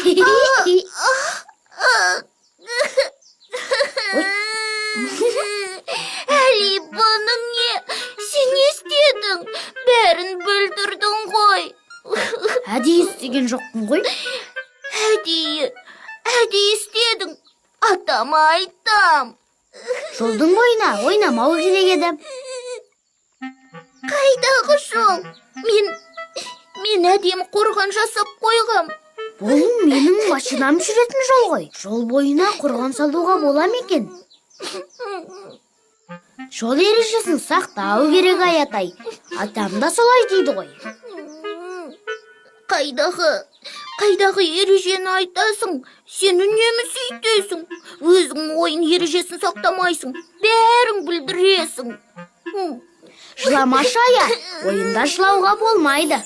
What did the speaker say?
Ұйықтай ғой. Әли, бұның не? Сен не істедің? Бәрін бүлдірдің ғой. Әдейі істеген жоқпын ғой. Әдейі, әдейі істедің. Атама айтам. Жолдың бойына ойнамау керек еді. Қайдағы жол? Мен әдемі қорған жасап қойғам. Бұл менің машинам жүретін жол ғой. Жол бойына қорған салуға бола ма екен? Жол ережесін сақтау керек, Аятай. Атам да солай дейді ғой. Қайдағы ережені айтасың? Сен үнемі сөйтесің. Өзің ойын ережесін сақтамайсың. Бәрін бүлдіресің. Жыламашы, Ая. Ойында жылауға болмайды.